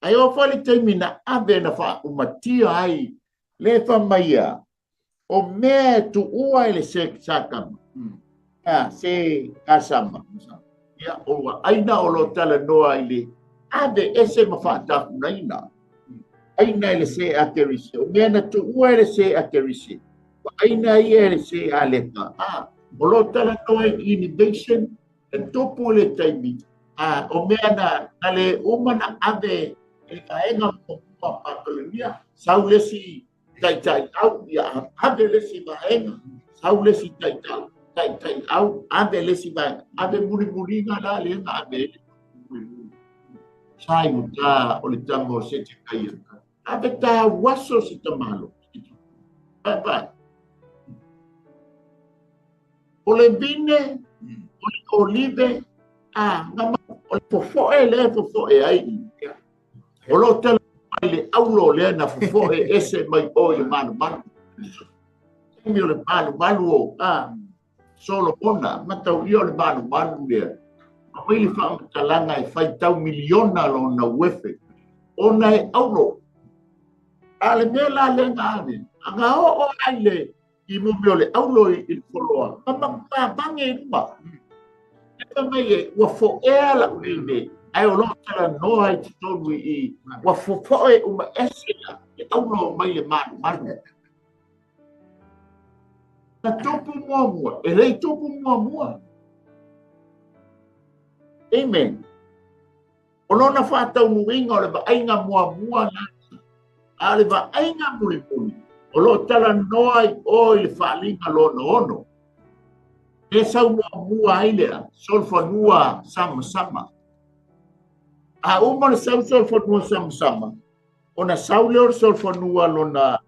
Ai o foi le taimi na ave na whaaumatia ai le whamaia o mea tuua i le se sakama. Se kasama. Ia o ua aina o lo tala noa i le ave ese ma whaatafunaina. Aina i le se akerise. O mea na tuua i le se akerise. O aina ia i le se aleka. O lo tala noa i innovation e tupu le taimi. O mea na le uma na ave e kaenga mo Papalonia. Sau lesi taitai au, ia ave lesi vaega, sau lesi taitai, taitai au, ave lesi vaega, ave mulimuliga la le na ave. Sai o tā o le tama o se te kaia. Ave tā waso si tamalo. Pai pai. O le vine, o le olive, ngama, o le fofoe le fofoe ai. O lo tala mai le aulo lea na fofoe ese mai o i le malumalu. Mi o le malumalu o Solomona, matau ia o le malumalu lea. Ma mai le whaamatalaga e whaitau miliona lona uefe. Ona e aulo. A le mea la le ngā ave. Anga o o ai le i mo mea o le aulo i le foloa. Ma bange i luma. E mai e ua foea la ule. Ai o lo tala noa i te tonu i ua fofoe uma ese la e aulo mai le malumalu. Na tupu muamua, e lei tupu muamua. Amen. O lona whātaunuinga o le vaaiga muamua na. A le vaaiga mulimuli, o lo tala noa i o i le whaalinga lona ono. E sau muamua ai lea, solfanua sama sama. A uma le sau solfanua sama sama, ona sau leo le solfanua lona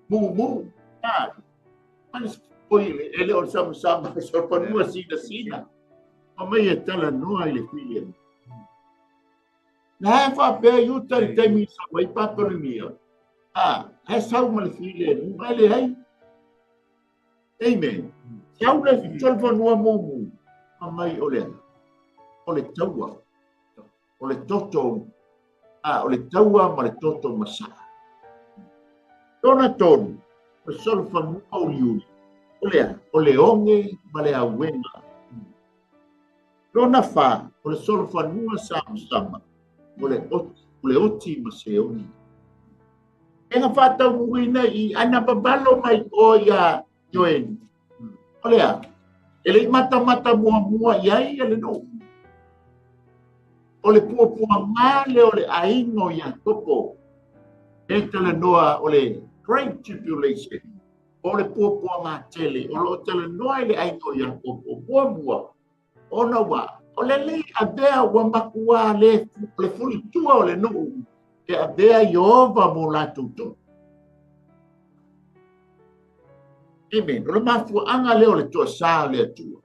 mumu. E le o le sama sama, solfanua sina sina. O mai e tala noa i le fili. Na he whapea Iuta i taimi sa mai Papalonia. He sau ma le fili e mai le hei. Amen. Sau le solfanua mumu. Ma mai o le o le taua. O le toto. O le taua ma le toto masaa. Tona tonu. O solfanua o liuli. O le o le onge ma le auena. Lona wha, o le solfanua sama sama, o le oti ma se oni. E nga whātaunuina i ana babalo mai o ia Joen. O lea, e lei mata mata mua mua i ai le no. O le puapua ngā le o le aingo ia topo. E tala noa o le Great Tribulation. O le puapua ngā tele. O lo tala noa i le aingo ia topo. Mua mua. O na wā. O le lei avea ua makua le fulitua o le nuu. E avea Iova mo lātou tonu. Amen. O le mafuaanga lea o le toasā o le Atua.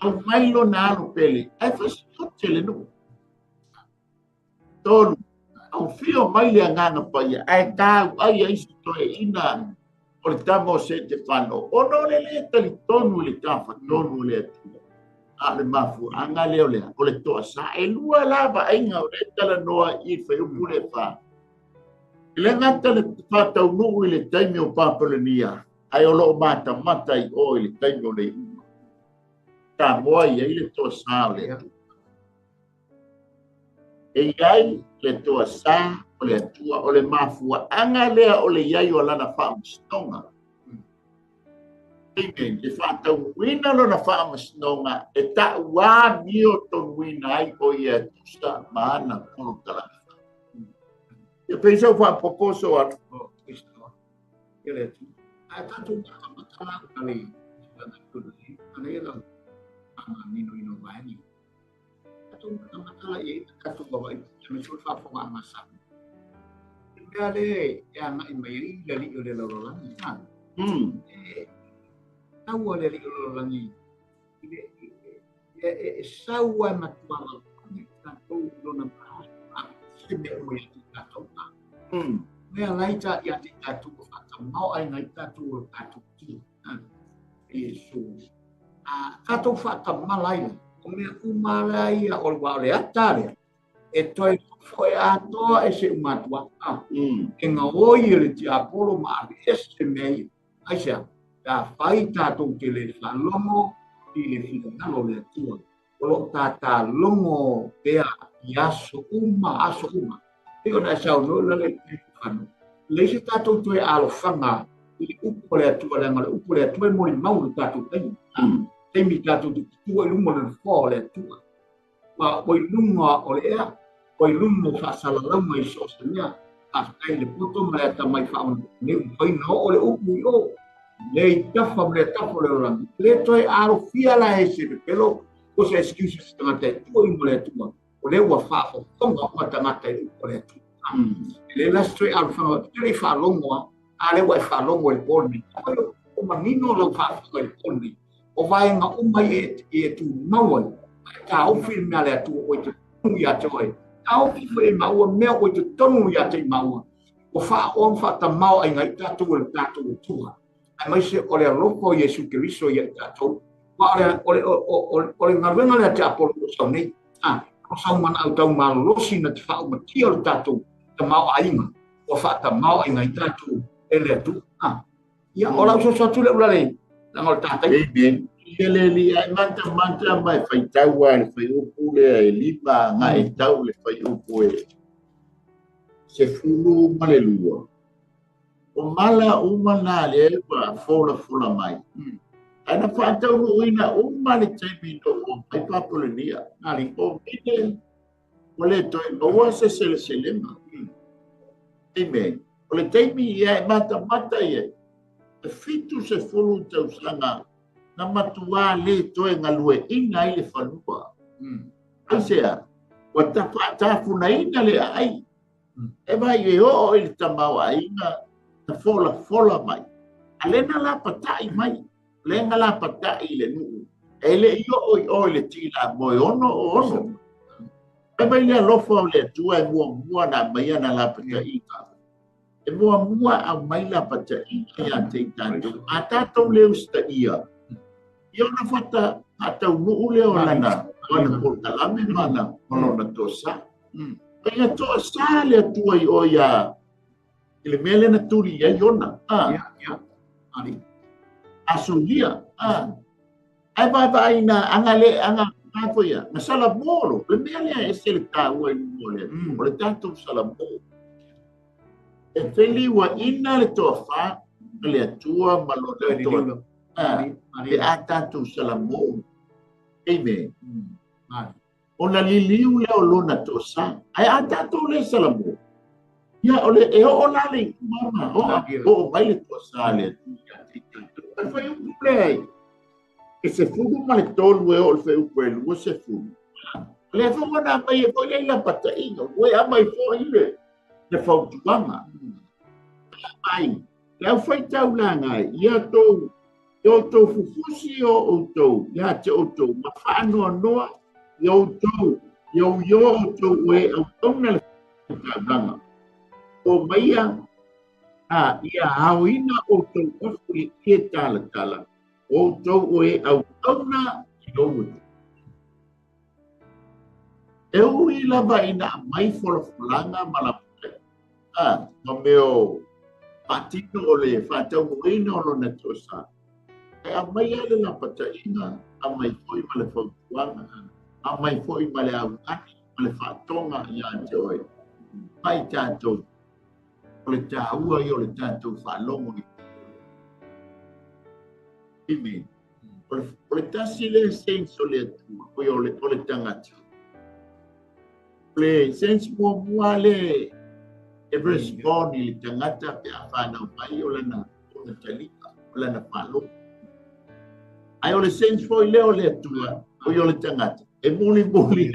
Au mai lona alo pele, ae fasiote le nuu. Tolu, au fio mai le agaga paia, ae tāu ai ai se toeaina o le tama o Setefano. Ona o le le talitonu i le tafatonu o le Atua. A le mafuaanga lea o le o le toasā. E lua la vaaiga o le talanoa i le fuaiupu le 4. Le gata le whātaunuu i le taimi o Papalania, ai o loo matamata i o i le taimi o le iuga. Tā moa i ai le toasā o le Atua. E iai le toasā o le Atua, o le mafuaanga lea o le iai o lana whaamasinoga. Amen. Le whaataunuina lona whaamasinoga, e taua mio tonuina ai o ia tusa maana polo talaka. Ia peisa o whaapoposo atu. O, Kristo. Ia le atu. Ae tātou matamatala o kale lana tuna i, ana ia lau anga nino ino vaeni. Tātou matamatala i e tātou wawa i, te me sui whaafonga anga sa. Te mea le e anga i mai i le li o le lalolagi. Ha? E taua le li o le lalolagi. I le, e saua e matua lalolagi, tātou lona pā, se mea ua ia te tātou. Mea laita ia te tātou o whatamau ai ngai tātou o tātou ki. E so. A tātou whatamala ila. O mea umara ia o le wā o le atarea. E toi foe atoa e se umatua. E ngā oi e le tiapolo ma ave ese mea ia. Ai sea, tā whai tātou te le whalongo i le whirangalo le atua. O lo tātā longo pea i aso uma, aso uma. Te ona e sau no la le whano. Le se tātou toe alowhanga i le upu o le atua, le anga le upu o le atua e mori mau le tātou taimi. Taimi tātou te tua i lunga le whoa o le atua. Ma o i lunga o le ea, o i lunga o whaasalalau i so se mea, a whakai le poto ma le atamai whaona. Ne umpai no o le upu i o. Le i tafa le tafa le orangi. Le toe alofia la e se pepelo, o se excuses tangata e tua i mo le atua. O le ua whaafofonga o tangata e upu o le atua. Le la toe alofanga, te le whaalongoa, a le ua e whaalongo e le pōni. O manino lau whaafonga e le pōni. O vaenga umai e tu maua. Tā ofi mea le atua o te tonu ia te oe. Tā ofi e maua mea o te tonu ia te maua. O wha whaatamau ai ngai tātou o le tātou o tua. Ai mai se o le alofa o Iesu Keriso ia tātou. Ma o le ngaluenga le te apolo o sau nei. O sau mana au tau malolosi na te whaaumatia o le tātou tamau ainga. O whaatamau ai ngai tātou e le atua. Ia, o lau soso atu le ulale. Langa o le tātai. Amen. Ia le li ai manta manta mai whaitaua le whaiupu le e lima ngā e tau le whaiupu e se fulu ma le lua. O mala uma nā le e ua fola fola mai. Ana whaataunuina uma le taimi no o mai Papulania. O mine o le toi maua se sele selema. Amen. O le taimi ia e mata mata ia. E fitu se fulu tausanga na matua le toe ngalue ina i le whanua. Ai sea, wa tāfuna ina le ai. E vai e o i le tamau aina na fola fola mai. A lena la patai mai. Lenga la patai le nuu. E le i o i o i le tila moe ono o ono. E vai le alofa o le atua e mua mua na mai ana la patai. E mua mua au mai la patai ia te tātou. A tātou leo sta ia. Ia ona whata atau nuu leo lana. Wana pōtalame mana malona tosa. Ia tosa le atua i o ia. I le mea lena tuli ia iona. Ia. Ali. Asulia. Ai vai vai na anga le anga ngā ia. Na sala molo. Le mea lea e se le tāua i mua le. O le tātou sala molo. E feliuaʻina le toafā ma le Atua ma lona toa pe a tatou salamō. Amen. Ona liliu lea o lona toasā. Ae a tatou le salamō, ia o le e oo la le iuga ma oo mai le toasā a le Atua ia te i tatou. O le fuaiupu lea e 13 e oo i le fuaiupu e 20. O lea foi ua na aumai ai foi le lapataiga, ua e aumai foi le fautuaga. Mai, le aufai-taulaga e, ia outou, ia outou fufusi o outou ia te outou, ma faanoanoa ia outou, ia uiō outou o e auauna le taulaga. O maia, a, ia aoina outou afu i le ie talatala, o outou o e auauna i lou Atua. E ui lava ina aumai folafolaga ma lapataiga, a, ma mea o faatino o le faataunuuina o lona toasa, ae aumai lava le lapataiga, aumai foi ma le fautuaga, aumai foi ma le augani ma le faatoga ia te oe. Mai tatou, o le taua ia o le tatou faalogo i Amen. O le tasi lea sense o le Atua, o ia o le tagata. O le sense muamua le e respond i le tagata pe a whanau mai o lana ona taliga, o lana faalogo. Ae o le sense foi lea o le Atua, o ia o le tagata. E muli muli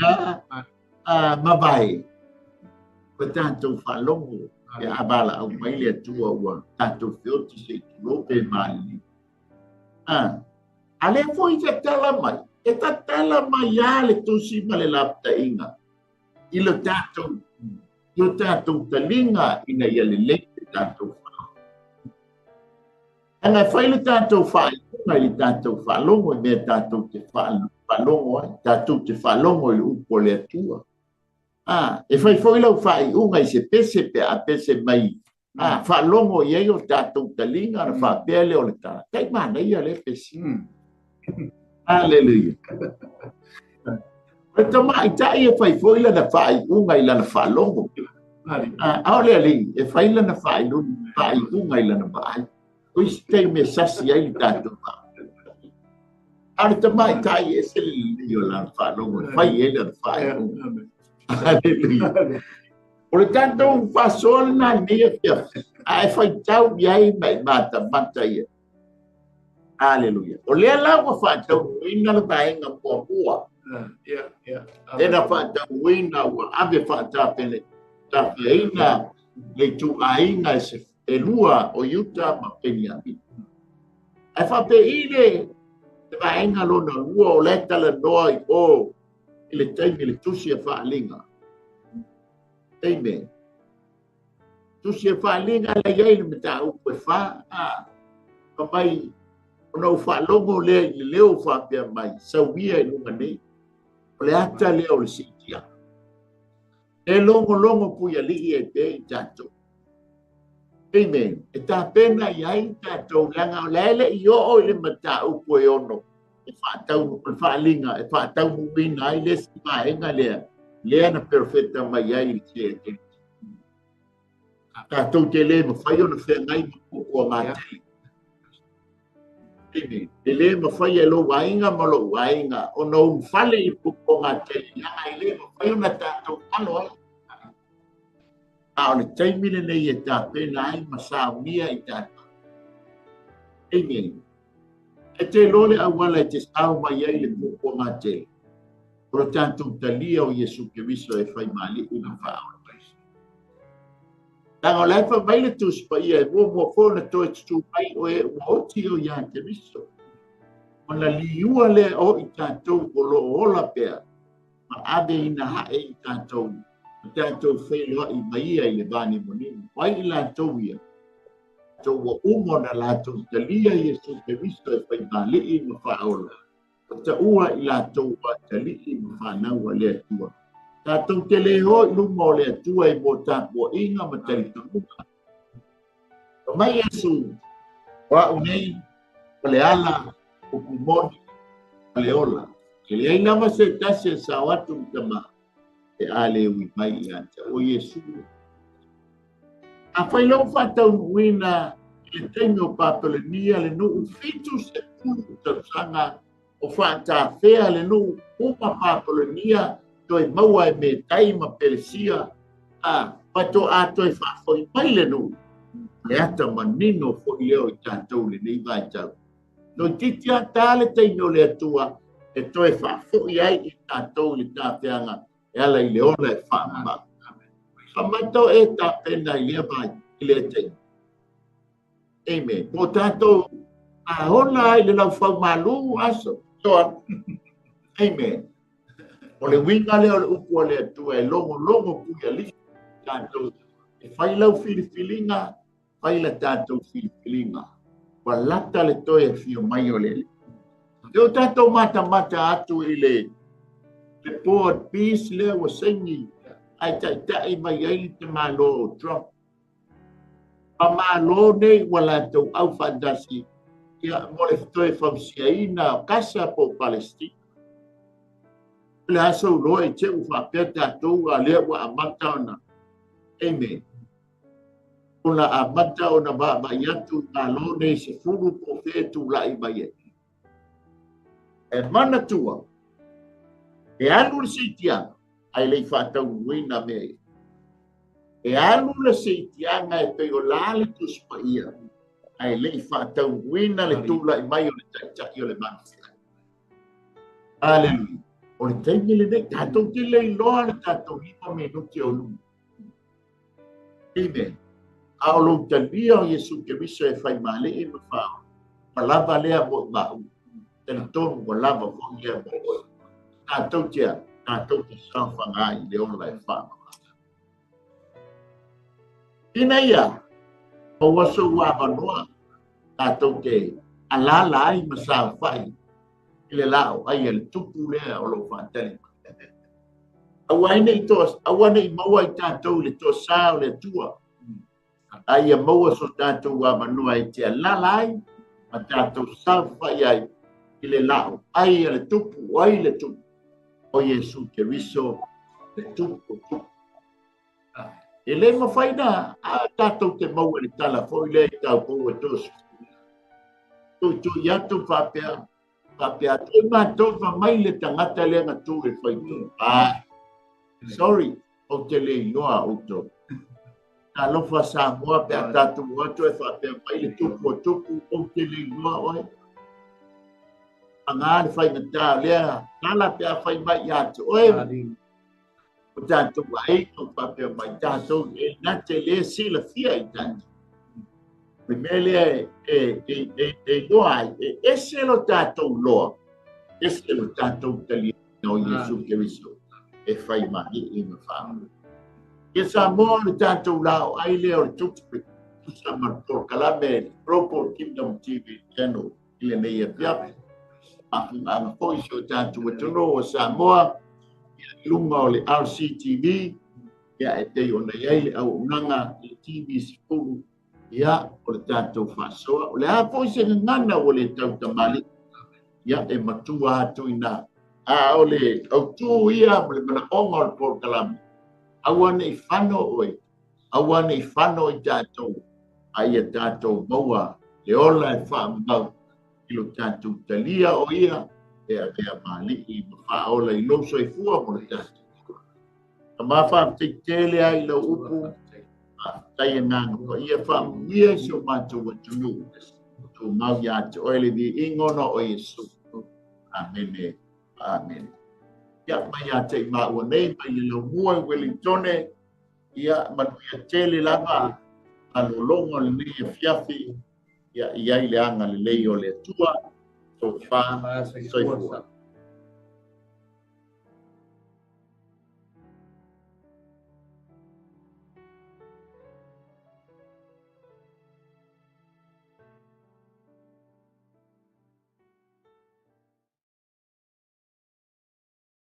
a mavae. O tatou faalogo e a valaau mai le Atua ua tatou feoti se i tulou pe maliliu. A lea foi tatala mai, e tatala mai lava le tusi ma le lapataiga i le tatou, i o tatou taliga ina ia lelei le tatou faalogo. Leaga e fai le tatou faaiuga i le tatou faalogo i mea tatou te faalogo ai, tatou te faalogo i le upu a le Atua. E fai foi lau faaiuga i se pese pe a pese mai, faalogo i ai o tatou taliga na faapea lea o le tala. Tai manaia le pese. Hallelujah. O le tamaitai e fai foi lana faaiuga i lana faalogo. A o le alii e fai lana faaiuga i lana vaai. O isi taimi e sasi ai le tatou vaai. A o le tamaitai e ese le lelei o lana faalogo e fai ai lana faaiuga. Hallelujah. O le tatou faasoa lena lenei afiafi, a e faitau i ai ma e matamata ia. Hallelujah. O lea la ua faataunuuina le vaega muamua. E na faataunuuina ua ave faatafeaina le ituaiga e lua o Iuta ma Peniamina. Ae faapei le vaega lona lua o lea talanoa i o i le taimi le tusi e faaliga. Amen. Tusi e faaliga la iai le mataupu e fa, fa mai ona ou faalogo lea i le leo faapea mai, sauia i luga nei. O le ata lea o le siitia. E logologo puialii e pea i tatou. Amen. E tapena i ai tatou leaga o le a le i oo i le mataupu e ono e faataunu, o le faaliga e faataunuuina ai le isi vaega lea, lea na perofeta mai ai i le se. Tatou te le mafai ona feagai ma puapuaga tele. Amen. E le mafai e lou aiga ma lou aiga ona ulufale i puapuaga tele, leaga e le mafai ona tatou alo ai. A o le taimi lenei e tapena ai ma saunia i tatou. Amen. E te iloa le auala e te sao mai ai le puapuaga tele. O le tatou talia o Iesu Keriso e fai maali'i ma faaola mai. Leaga o la e fai mai le Tusi Paia e muamua foi ona toe tutū mai o e ua oti o ia Keriso. Ona liua lea o i tatou o loo ola pea ma ave ina hae i tatou, ma tatou feiloai mai ia i le vanimonimo. O ai i latou ia? Tatou ua uma ona latou talia Iesu Keriso e fai maali'i ma faaola. O taua i latou o atalii ma whanau a le Atua. Tatou te le o i luma o le Atua i mō tapuaiga ma talitonuga. O mai Iesu, o au nei, o le ala, o pumoni, o le ola. E leai lava se tasi e sao atu i tama, e a le ui mai ia te o Iesu. Afai lau faataunuuina i le taimi o Papelenia le nuu 70 tausaga o faatafea le nuu uma Papelenia toe maua e Metai ma Pelesia a faatoa toe faafoi mai le nuu. Le ata manino foi lea o i tatou lenei vaitau. Toeitiiti lava ta le taimi o le Atua e toe faafoi ai i tatou i le tafeaga e ala i le ola e faamamau. Faamaitau e tapena i lea vai i lea taimi. Amen. Po o tatou aola ai le laufaumalu aso. Toa. Amen. O le uiga lea o le upu a le Atua e logologo pui alii tatou. E fai lau filifiliga, fai la tatou filifiliga. Ua lata le toe afio mai o le Alii. E o tatou matamata atu i le board peace lea ua saini ai taitai mai ai le tamālō o Trump. Pamālō nei ua latou aufaatasi ia mo le toe fausiaina o Kasa po o Palestina. Le aso uloa i te u faapea tatou a lea ua amata ona. Amen. Ona amata ona vaavaai atu i Malo nei 10 po o fea tulai mai ai. E manatua, e alu le seitiaga, ai lei faataunuuina mea ia. E alu le seitiaga e pei o la le Tusi Paia, ai lei faataunuuina le tulai mai o le taitai o le Mafia. Aleluia. O le taimi lenei, tatou te le iloa le tatou 5 minuti o luma. Amen. A o lou talia o Iesu Keriso e fai malii ma faaola, ua lava lea mo i maua. Talitonu ua lava foi lea mo oe. Tatou te a, tatou te saofaga ai i le ola e faamamau. Ina ia, maua sou avanoa, tatou te alala ai ma saofai i le lao ai a le tupu lea o lou faatali mai. Aua nei toa, aua nei maua i tatou i le toasā o le Atua. A ia maua so tatou avanoa e te alala ai ma tatou saofai ai i le lao ai a le tupu, o ai le tupu? O Iesu Keriso, le tupu o tupu. E le mafai na a tatou te maua i le tala foi lea i taupou e tosu. Tuitui atu faapea, faapea atu, e matou fa mai le tagata lea na tu e fai tu. Ah, sorry, ou te le iloa outou. Talofa Samoa pe a tatou atu e faapea mai le tupu o tupu, ou te le iloa oe. Anga le faigata lea, tala pe a fai mai ia te oe. O tatou ai o faapea mai tatou e na te le silafia i tatou. Le mea lea e iloa ai, e ese lo tatou loa, ese lo tatou talia o Iesu Keriso e fai mai i ma whaamua. Ia Samoa le tatou lao ai lea o le tupu tusa ma le polokalame Global Kingdom TV Channel i lenei afiafi. Afugaga foi si o tatou atunuu o Samoa, ia i luga o le RCTV, ia e pei ona i ai le auaunaga i le TV 10, ia o le tatou faasoa. O le a foi se gagana ua le tautamalii, ia e matua atu ina. A o le autū ia ma le manaoga o le polokalame, aua nei fano oe, aua nei fano i tatou, a ia tatou maua le ola e faamamau i lo tatou talia o ia e avea malii ma faaola i lou soifua mo le tatou. Tama faafetai ai lau upu, faafetai agaga paia faamanuia i si o matou atunuu. Tumau ia te oe le viiga ona o Iesu. Amene. Amen. Ia mai ia te i maua nei, mai le laumua i Wellingtone, ia manuia tele lava a lologa o lenei afiafi, ia i ai le agalelei o le Atua, tofa, soifua.